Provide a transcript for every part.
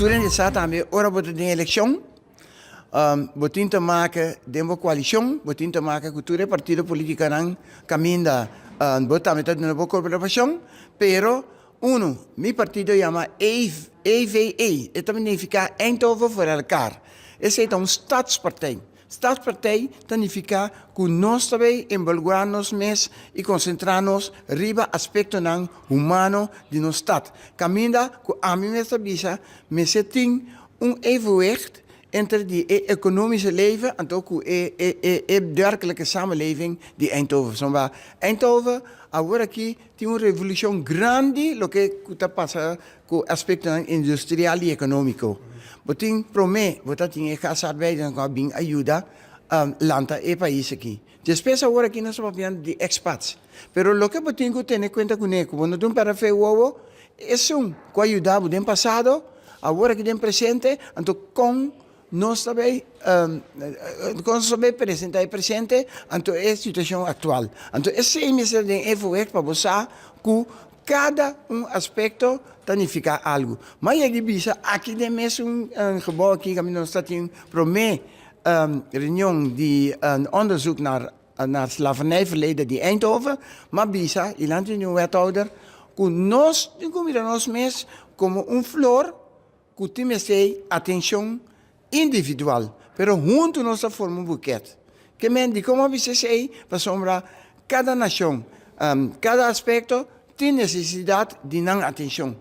Tur hende sa tambe ora bo ta den elekshon bo tin te make den bo koalishon, bo tin te make ku tur e partido politikonan kaminda bo tambe ta duna bo kolaborashon, pero unu, mi partido yama EVE, e ta nifiká Eindhoven voor Elkaar, esei ta un stadspartij. Stadspartij ta nifiká ku nos ta bay enbolguá nos mes i konsentrá nos riba aspektonan humano di nos stat. Kaminda ku ami mes ta bisa mester tin un evenwicht entre di e ekonomische leven anto ku e e e dergelijke samenleving di Eindhoven. Pasobra Eindhoven awor aki tin un revolushon grandi loke ku ta pasa Ku aspektonan industrial i ekonómiko. Bo tin promé bo ta tin e gasarbeidernan ku a bin a yuda lanta e pais aki. Despues awor aki nos ta papiando di expats. Pero loke bo tin ku tene kuenta kuné ku bo no ta un pèrdè fe wowo, esun ku a yuda bo den pasado, awor aki den presente, anto kon Nos ta bay con nos ta bay presenta e presente anto e situacion actual. Anto esey mester den evenwicht pa bo sa cu cada un aspecto ta nifica algo. Ma yega di bisa aki den mesun gebouw aki caminda nos ta tin prome reunion di onderzoek naar naar slavernijverleden di Eindhoven, ma bisa dilanti di un wethouder cu nos tin cu mira nos mes como un flor Ku tin mester atenshon individual, pero huntu nos ta forma un buket. Ke men dikon a bisa esei? Pasobra kada nashon, kada aspekto tin nesesidat di nan atenshon.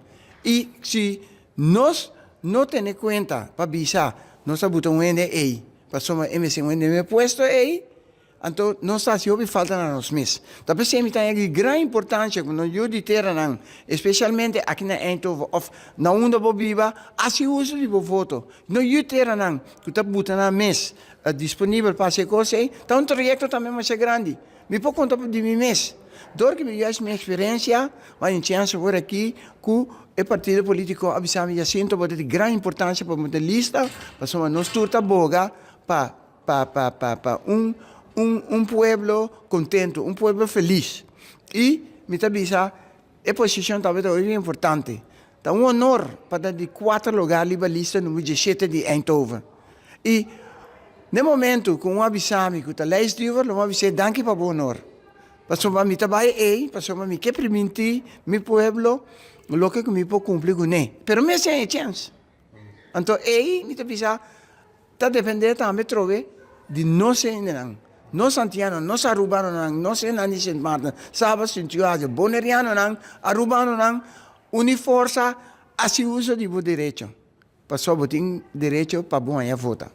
I si nos no tene kuenta pa bisa nos ta buta un hende ei pasobra e mester un hende den e puesto ei, Anto nos ta hasi hopi falta na nos mes. Ta p'esei mi ta haña di gran importancia ku nos yu di teranan, especialmente aki na Eindhoven of na unda bo biba, hasi uso di bo voto. Nos yu teranan ku ta buta nan mes disponibel pa hasi e kos ei, ta un trayekto tambe masha grandi. Mi por konta di mi mes. Dor ku mi juist mi eksperensia, mi a haña un chèns awor aki ku e partido politiko a bisa mi, Jacinto, bo ta di gran importancia pa bo ta lista, pasobra nos tur ta boga pa Pa pa pa pa un un un pueblo contento, un pueblo feliz. Y mi ta bisa e posicion tabata hopi importante. Ta un honor pa ta di cuater lugar riba lista numero diesshete di Eindhoven. Y n'e momento cu un a bisa mi cu ta lijstduwer, lo mi a bis'é danki pa bo honor. Pasobra mi ta bay ey, pasobra mi ke priminti mi pueblo loke cu mi por cumpli cun'é. Pero mi a siña e chens. Anto ey mi ta bisa ta depende tambe trobe di nos hendenan, nos antianonan, nos arubanonan, nos hendenan di Sint Maarten, Saba, Sint Eustatius, Bonerianonan, arubanonan, uni forsa, hasi uso di bo derecho, pasobra bo tin derecho pa bo haña vota.